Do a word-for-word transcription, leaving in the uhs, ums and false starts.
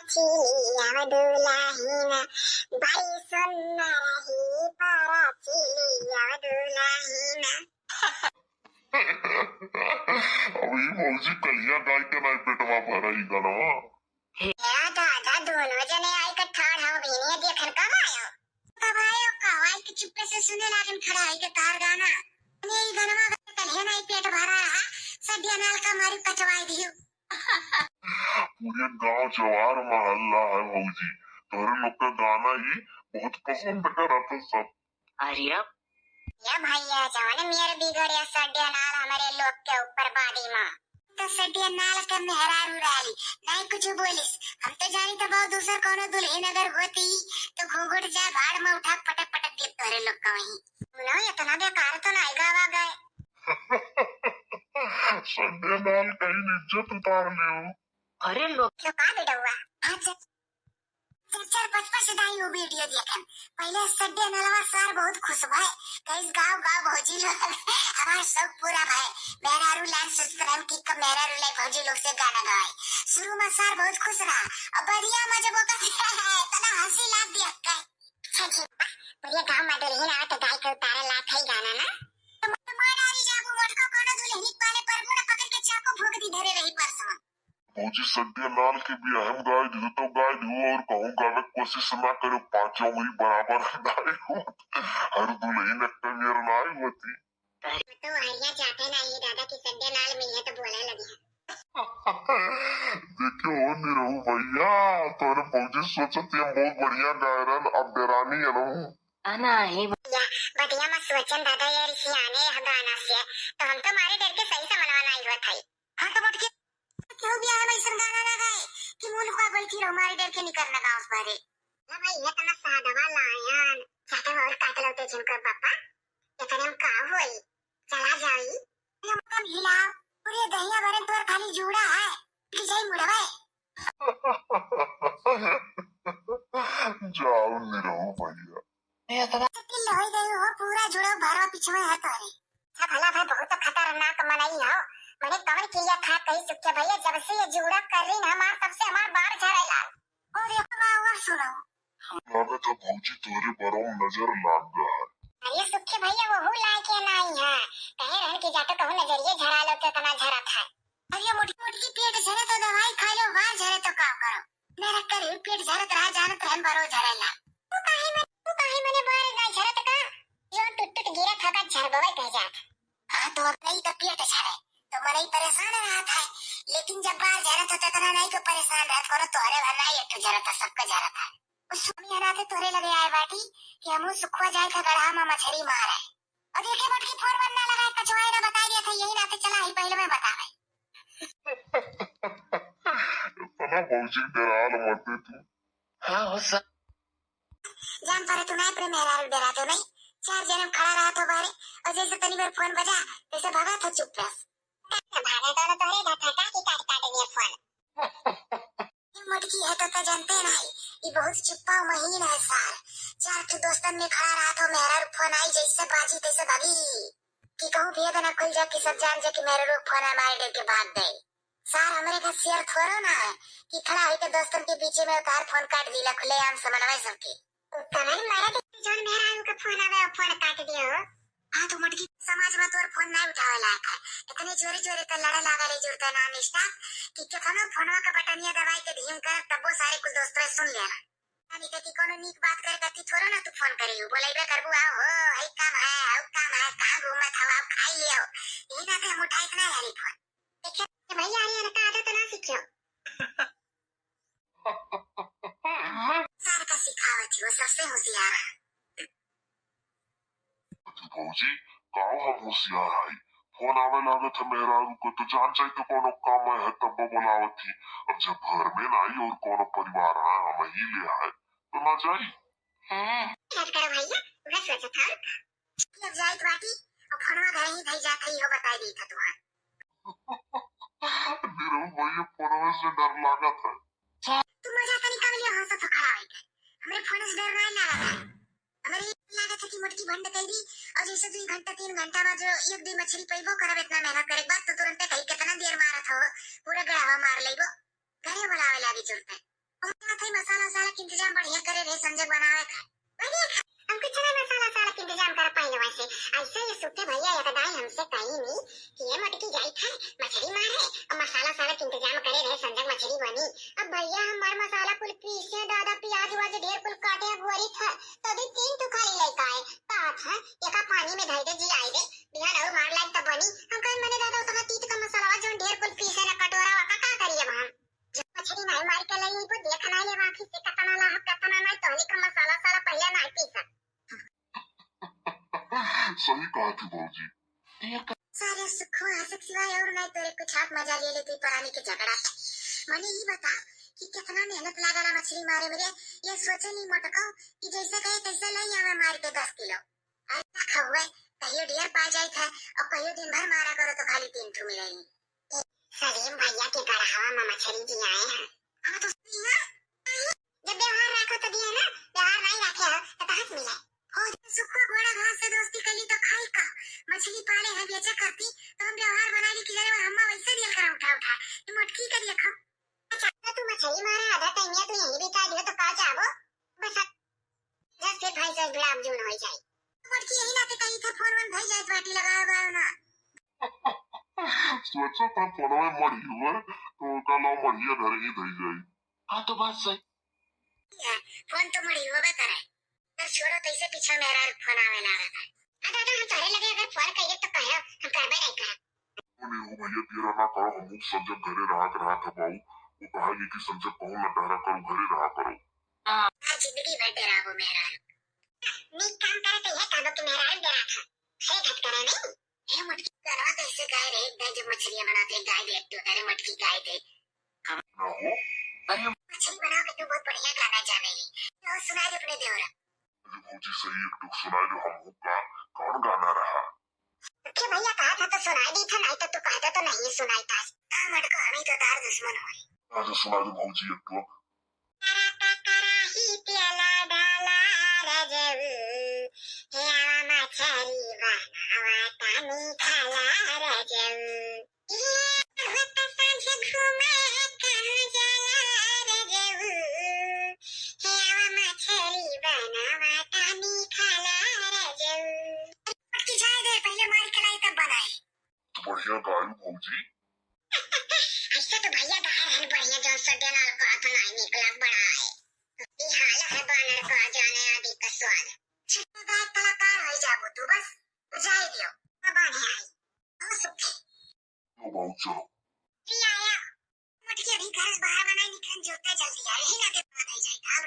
चिलिया दुलाहिना, बड़ी सुन्नर ही पारा चिलिया दुलाहिना। अब ई भौजी कहिया गाय के नाई पेटवा भरा ई गनवा। हे दादा, दोनों जने आई के ठाड़ हो गई, ये देखन कब आयो? कब आयो, कब आई के चुप्पे से सुने लागन खड़ा है के तार गाना। ये ई गनवा कहिया नाई पेट भरा है, सड्डिया नाल का मारी पचवाई दियो। पूरे गांव जवार मोहल्ला है भौजी, तोहरे लोग का गाना ही बहुत पसंद करत है सब। अरे अब या भैया, जवन मेर बिगड़े सड्डे नाल हमरे लोग के ऊपर बादी माँ। तो सड्डे नाल के मेहरारू रहली, नहीं कुछ बोलिस। हम तो जानी तो बहुत दूसर कोनो दुल्हन अगर होती, तो घूघूट जाए भाड़ में उठा पटक पटक देत तोहरे लोग का वहीं। सुनो, इतना बेकार तो नहीं गावा गए। सड्डे नाल कहीं इज्जत उतार ले हो। अरे लोग। क्यों का बेटा हुआ? हाँ, चल। चार चार पाँच पाँच दाई वो वीडियो देखन। पहले सड्डे नलवा सार बहुत खुश भय, कहिस गाँव गाँव भौजी लोग हमार शौक पूरा भय। मेहरारू लाइन सब्सक्राइब की कब मेहरारू लाइन भौजी लोग से गाना गवाई। शुरू में सार बहुत खुश रहा, अब बढ़िया में जब ओकर तना हंसी लाग दिया कह। अच्छा जी, पूरे गाँव में दुल्हन आवे तो गाय के उतारे लायक है गाना ना। तो मोटारी जाबू मोटको कोनो दुल्हनी के पाले परबू ना पकड़ के चाकू भोंक दी धरे रही परसवा। भौजी सड्डे नाल के बियाह में गाय दियो तो गाय दियो और कहूँ गावे के कोशिश ना करो, पाँचों उंगली बराबर नाई होत। हर दुल्हन एक मेर नाई होती। तो हरिया जाते ना ये दादा की सड्डे नाल मिली है तो बोले लगी है। देखियो हो निरहू भैया, तोरे भौजी सोचत ही हम बहुत बढ़िया गाय रहन, अब डेरानी है ना। आना ही। या, बढ़िया मत सोचन दादा, ये रिसियाने है गाना से, तो हम तो मारे डर के सही समझवा नाई हुआ था। हाँ तो मटकी क्यों भी आया ऐसन गाना ना गाए कि मुंह लुका बैठी रहो, मारे डर के निकर ना गाँव से बाहरे। ना भाई, ये तना सादवा लायन, चाहे और काट लो ते जिनकर पापा, इतने में का होई, चला जाई। ये मकन हिला, पूरे दहिया भरे तोर खाली जूड़ा है, कि जाई मुड़वे। जाओ निरहू भैया। ये इतना किल हो गई हो, पूरा जुड़ो भरो पिछवे है तोरे। अच्छा भला भाई, बहुत खतरनाक मनई हो। मने कवन किलिया खा कही सुखे भैया, जब से ये जुड़ा कर रही ना हमार, तब से हमार बार झड़े लाग। और एक बार और सुनो। लागत है भौजी तोरे बरो में नजर लाग गया है। अरे सुखे भैया, वहू लायक है नाई है। कहे रहन कि जातो कहूँ नजरिए झड़ा लो तो इतना झरत है। अरे मोटकी मोटकी पेट झरे तो दवाई खा लो, बार झरे तो काम करो। मेरा करे पेट झरत रहा, जानत रहन बरो झरेला। तू काहे में, तू काहे मने बारे ना झरत का? यो टुट टुट गिरत होगा, झरबवे कह जात। हाँ, तो अब नहीं तो पेट झरे, तो मनई परेशान रहत है, लेकिन जब बार झरत हो तो इतना नहीं तो परेशान रहत, कोनो तोहरे भर नहीं एक ठो झरत है, सबका झरत है। उस स्वामी हराते तोहरे लगे आए बाटी कि हमहू सुखवा जाए था गढ़ा में मछरी मारे। और देखे बटकी फोन वन ना लगाए, कचवाए ना बताई दिया था, यही नाते चला ही पहले मैं बतावे। इतना भौजी डराल मत दे तू। हाँ हो सर। जान परे तू नहीं, अपने मेहरारू डरा तो नहीं, चार जने खड़ा रहा तो बाहरे, और जैसे तनी बार फोन बजा, तैसे भागा था चुप रह। भागा तो तोहरे घर था, का की काट काट दिए फोन। ये मटकी है तो, तो जानते नहीं, ये बहुत चुप्पा महीन है सार। चार ठो दोस्तन में खड़ा रहा तो मेहरारू फोन आई, जैसे बाजी तैसे भागी। कि कहूँ भेद ना खुल जा कि सब जान जा कि मेहरारू फोन हमारे डर के भाग गए। सार हमरे का शेर थोड़ो ना है कि खड़ा होके दोस्तन के बीचे में उतार फोन काट दीला खुलेआम समन्वय सबके। तोहरे मारा तो जौन मेहरारू का फोन आवे, फोन काट दियो। हाँ, तो मोटकी समाज में तोर फोन ना उठावे लायक है। इतने जोरे जोरे तो लड़े लागल है जुड़ते नाम स्टाफ कि केतनो फोनवा का बटनिया दबाई के धीम कर, तब्बो सारे कुल दोस्तवे सुन लेना। यानी कि कोनो नीक बात करे कती थोड़ा ना तू फोन करे हो, बोलेबे करबू, आओ हो, हई काम है, हऊ काम है, कहाँ घूमत हो, आओ खाई ले आओ। यही नाते हम उठाइत ना हरी फोन। देखिए भैया, अरे इनका आदत ना सीखियो। सार का सिखावत ही, वो सबसे होशियार है। भौजी, काव हम होशियार आई? फोन आवे लागत है मेहरारू को, तो जान जाई तो कोनो काम है, तब बोलावत ही। अब जब घर में ना आई और कोनो परिवार आ, हम ही ले आए, तो ना जाई। हाँ। याद करो भैया, उहे सोचत हन। अब जाइत बाटी, अब फोनवा घर ही धई जात है, इहो बताई दी था तुम्हार। निरहू भैया, फोनवे से डर लागत है। तू मजा तनी कम लिया, हंसत हो खड़ा होइके। हमरे फोन से डर नहीं लागत है। हमरे ई लागत है कि मोटकी भंड कह दी, और जैसे दो घंटा, तीन घंटा बाद जो एक दी मछली पैबो करब, इतना मेहनत करे के बाद तो तुरंते कही, "कितना देर मारत हो, पूरा गड़ावा मार लेबो।" घरे बुलावे लागी तुरंते। मसाला के इंतजाम बढ़िया करे रहे संजय बनावे का। वही खा-, हम कुछ ना मसाला साला के इंतजाम कर पाइल वैसे। ऐसे ये सुखे भैया एक दाई हमसे कही नहीं कि ये मोटकी जाई था मछली मारे और मसाला साला के इंतजाम करे रहे संजय मछली बनी। अब भैया हमार मसाला कुल पीसे दादा प्याज वाज ढेर कुल काटे अब वरी था तभी तीन टुकड़ी लेके आए। कहा था एका पानी में धई दे जी आई दे बिहान और मार लाग तब बनी। हम कहे मने दादा उतना तीत का मसाला जो ढेर कुल पीसे ना कटोरा वा का, का करिए हम? जब मछली नहीं मार के लाई तो देख नहीं ले आँखी से कतना ला, कतना नहीं तो का मसाला साला पहले नहीं पीसा। सही कहा थी भौजी। सारे सुखवा हंसे के सिवाय और नहीं तोरे कुछ हाथ मजा ले लेती परानी के झगड़ा से। मने ई बता कि कितना मेहनत लागला मछली मारे में रे, ये सोचे नहीं मोटकाऊ कि जैसे कहे तैसे ले आवे मार के दस किलो। अरे खौवे, कहियो ढेर पा जाइत है और कहियो दिन भर मारा करो तो खाली तीन ठो मिलेगी। सलीम भैया के गढ़ावा में मछली जी आए हैं। हाँ तो सही है। जब व्यवहार राखो तो दिए ना, व्यवहार नहीं रखे हो तो कहाँ से मिले? हो जब सुखवा घोड़ा घास से दोस्ती कर ली तो खाई का? मछली पाले हैं बेचे करती तो हम व्यवहार बना ली कि अरे हम्मा वैसे दिया करा उठा उठा। ये मोटकी का देखो। अच्छा तो तू मछली मारा आधा टाइम या तू यहीं बिता दियो तो का चाहबो? बस जब फिर भाई से गुलाब जामुन हो जाए। मोटकी यही नाते कही था फोन वन भाई जाए पार्टी लगाओ बायो ना। सोचा था फोनवे मरी हुए तो उनका नाम बढ़िया घर ही धई जाई। हाँ तो बात सही। फोन तो मरी हुआ करे। पर छोड़ो तैसे पीछे मेरा फोन आवे ना रहता। अरे दादा हम तोहरे लगे अगर फोन करिए तो कहो हम करबे नहीं करब। नहीं हो भैया तेरा ना करो हम संजय घरे रहा कर रहा था बाऊ। वो कहा ये कि संजय कहूँ ना डरा करो घरे रहा करो। आज जिंदगी भर डराबो मेहरारू। नीक काम करे तो यह कहबो कि मेहरारू डरा था। हे घट करे नहीं। हे मटकी गाना कैसे गाए रे? एक दाई जो मछलियाँ बनाते गाए दे एक तो अरे मटकी गाए दे। ना हो। अरे मछली बनाओ के तू बहुत बढ़िया गाना जाने ली। तो सुना दे अपने देवरा। अरे भौजी सही एक टुक सुनाई दो हमहू का। कौन गाना रहा? के भैया कहा था तो सुनाई दी था, नहीं तो तू कहता तो नहीं सुनाई था। हाँ मटको हम ही तो तार दुश्मन होई। आज सुना दो भौजी एक टुक। कराही प्याला डाला रजऊ, हे आवा मछरी बनावा तानी खाला रजऊ। ये होत सांझ घूमे कहाँ जाला रजऊ, हे आवा मछरी बनावा तानी खाला रजऊ। पटकी जाए दे, पहले मार के लाई तब बनाई। तो बढ़िया गायू भौजी। ऐसे तो भैया गाय रहन बढ़िया जौन सड्डे नाल का तो नाई निकला बड़ा है। ई हाल है बानर का जाने आदि का स्वाद। छिपा गाय कलाकार हो जाबो तू बस। जाए दियो। अब आने आई। ओ सुखे। ओ बाबू चलो। ई आया। मोटकी अभी घर से बाहर बनाई निकलन जोते जल्दी आए। यही ना के बात आई जाए का।